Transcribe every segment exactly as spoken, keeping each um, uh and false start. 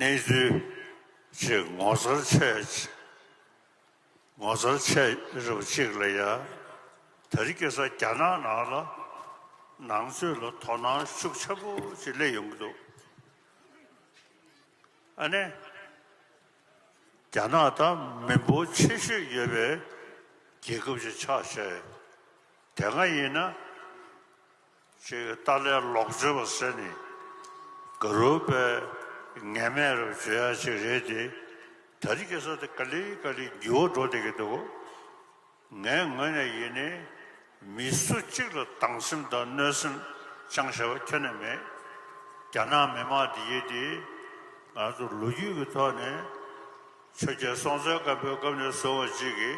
གནས་ཚུལ་ཅིག་ངོ་མཚར་ཆེ་ངོ་མཚར་ཆེ་རབས་ཅིག་ལ་ཡ། དེ་རིང་ཁ་སང་རྒྱ་ནག་ནང་ལ་ནང་ཆོས་ལ་དོ་སྣང་ཤུགས་ཆེན་པོ་ཅིག་སླེབས་ཡོང་གི་འདུག་ཨ་ནི། རྒྱ་ནག་ད་མི་འབོར་ཆེ་ཤོས་ཡོད་པའི་རྒྱལ་ཁབ་ཅིག་ཆགས་བྱས། དེ་སྔ་ཡིན་ན་ཅིག་ཏཱ་ལའི་ལོག་སྤྱོད་པ་ཟེར་ནས་དགའ་རབ་པའི་ངན་སྨྲས་རབ་བརྗོད་ཡ་ཅིག་རེད་དེ། དེ་རིང་ཁ་སང་དེ་ག་ལེ་ག་ལེ་འགྱུར་བ་འགྲོ་བསྡད་ཀྱི་འདུག་ངའི་ངོས་ནས་ཡིན་ནའི་མི་སུ་གཅིག་ལ་སྡང་སེམས་དང་གནོད་སེམས་བཅངས་བཞག་པ་ཁྱོན་ནས་མེད། རྒྱ་ནག་མི་མང་འདི་ཡིན་དེ་ང་ཚོ་ལོ་རྒྱུས་ཀྱི་ཐོག་ནས་ཆོས་རྒྱལ་སྲོང་བཙན་སྒམ་པོའི་སྐབས་ནས་བཟུང་བ་གཅིག་གིས་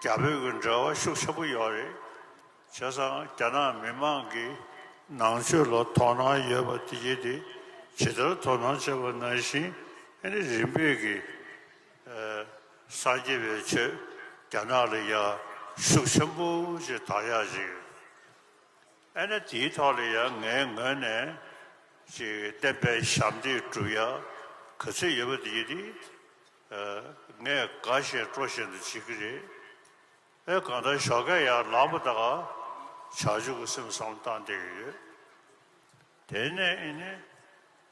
རྒྱ་བོད་ཀྱི་འབྲེལ་བ་ཤུགས་ཆེན་པོ་ཡོད་རེད། བྱས་ཙང་རྒྱ་ནག་མི་མང་གིས་ནང་ཆོས་ལ་དོ་སྣང་ཡོད་པ་དེ་ཡིན་དེ་ཇི་ལྟར་དོ་སྣང་བྱས་པ་ནང་བཞིན་ཨ་ནི་རིམ་པས་ཀྱིས། ཨ། སངས་རྒྱས་པའི་ཆོས་རྒྱ་ནག་ལ་ཡ་ཤུགས་ཆེན་པོ་ཞིག་དར་ཡག་ཅིག་ཨ་ནི་དེའི་ཐོག་ལ་ཡ་ངའི་ངོས་ནས་ཅིག་བསྟན་པའི་ཞབས་འདེགས་སྒྲུབ་ཡ་ག་ཚོད་ཡོད་པ་དེ་ཡིན་དེ། ཨ། ངས་དགའ་བཞིན་སྤྲོ་བཞིན་དུ་བྱེད་ཀྱི་རེད། ཨེ། གང་ལྟར་ཞོགས་ཀས་ཡར་ལངས་པ་དང་བྱང་ཆུབ་ཀྱི་སེམས་བསམ་བློ་བཏང་བསྡད་ཀྱི་ཡོད། དེ་ནས་ཨེ་ནི་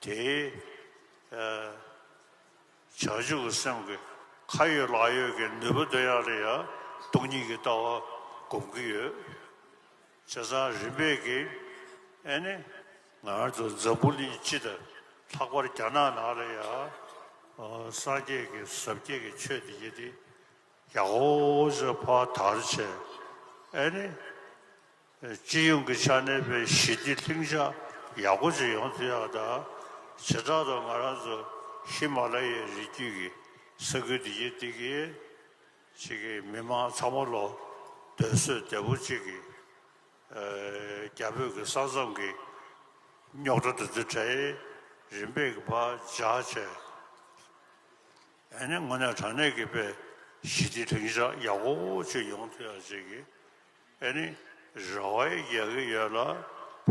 དེའི་ཨ། བྱང་ཆུབ་ཀྱི་སེམས་ཀྱི་ཁ་ཡོད་ལག་ཡོད་ཀྱི་ནུས་པ་འདོན་ཡག་ལ་ཡང་སྟོང་ཉིད་ཀྱི་ལྟ་བ་སྒོམ་གྱི་ཡོད། བྱས་ཙང་རིམ་པས་ཀྱིས་ཨེ་ནི་ང་རང་ཚོ་འཛམ་བུ་གླིང་སྤྱི་དང་ལྷག་པར་རྒྱ་ནག་ནང་ལ་ཡང་སངས་རྒྱས་ཀྱི་ཟབ་རྒྱས་ཀྱི་ཆོས་དེ་ཡིན་དེ། ཡག་པོ་ཞིག་ཕར་དར་བྱས། ཨེ་ནི། སྤྱི་ཡོངས་ཀྱི་ཆ་ནས་པའི་ཞི་བདེ་ལྷིང་འཇགས་ཡག་པོ་ཞིག་ཡོང་ཐུབ་ཡག་དང་། བྱེ་བྲག་ཏུ་ང་རང་ཚོ་ཧི་མ་ལ་ཡའི་རི་རྒྱུད་ཀྱི་ས་ཁུལ་འདི་ཡི་འདི་གི་ཅིག་གི་མི་མང་ཚང་མ་ལོ་སྡོད་གསོས་བདེ་པོ་ཅིག་གི། ཨ། རྒྱ་བོད་ཀྱི་ས་མཚམས་ཀྱི་རྙོག་དྲ་དེ་ཚོ་བྲལ། རིམ་པས་ཀྱི་ཕར་འཇགས་བྱས། ཨ་ནི་དངོས་གནས་དྲང་གནས་ཀྱི་པའི་ཞི་བདེ་ལྷིང་འཇགས་ཡག་པོ་ཅིག་ཡོང་ཐུབ་ཡག་ཅིག་གི་ཨ་ནི་རེ་བ་རྒྱག་གི་ཡོད་ལ།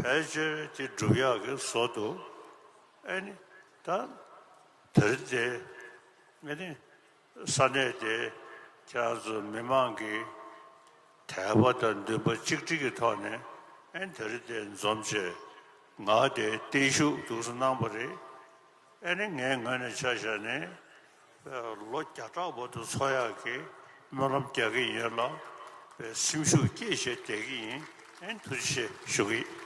ཕལ་ཆེར་དེ་འགྲུབ་ཡག་གི་བཟོ་འདུག་ཨ་ནི་ད་དེ་རིང་དེ་ཨ་ནི་ས་གནས་དེ་ཁྱེད་རང་ཚོ་མི་མང་གི་དད་པ་དང་འདུན་པ་གཅིག་སྒྲིལ་གྱི་ཐོག་ནས་ཨ་ནི་དེ་རིང་དེ་འཛོམས་བྱས་ང་དེ་བརྟན་བཞུགས་འདུག་སེ་གནང་བ་རེད། ཨ་ནི་ངའི་ངོས་ནས་ཆ་བཞག་ནས་ལོ་བརྒྱ་ཕྲག་བར་དུ་འཚོ་ཡག་གི་སྨོན་ལམ་རྒྱག་གི་ཡོད་ལ། སེམས་ཤུགས་བསྐྱེད་བྱས་བསྡད་ཀྱི་ཡིན། ཨ་ནི་ཐུགས་རྗེ་ཆེ་ཞུ་གི་ཡིན།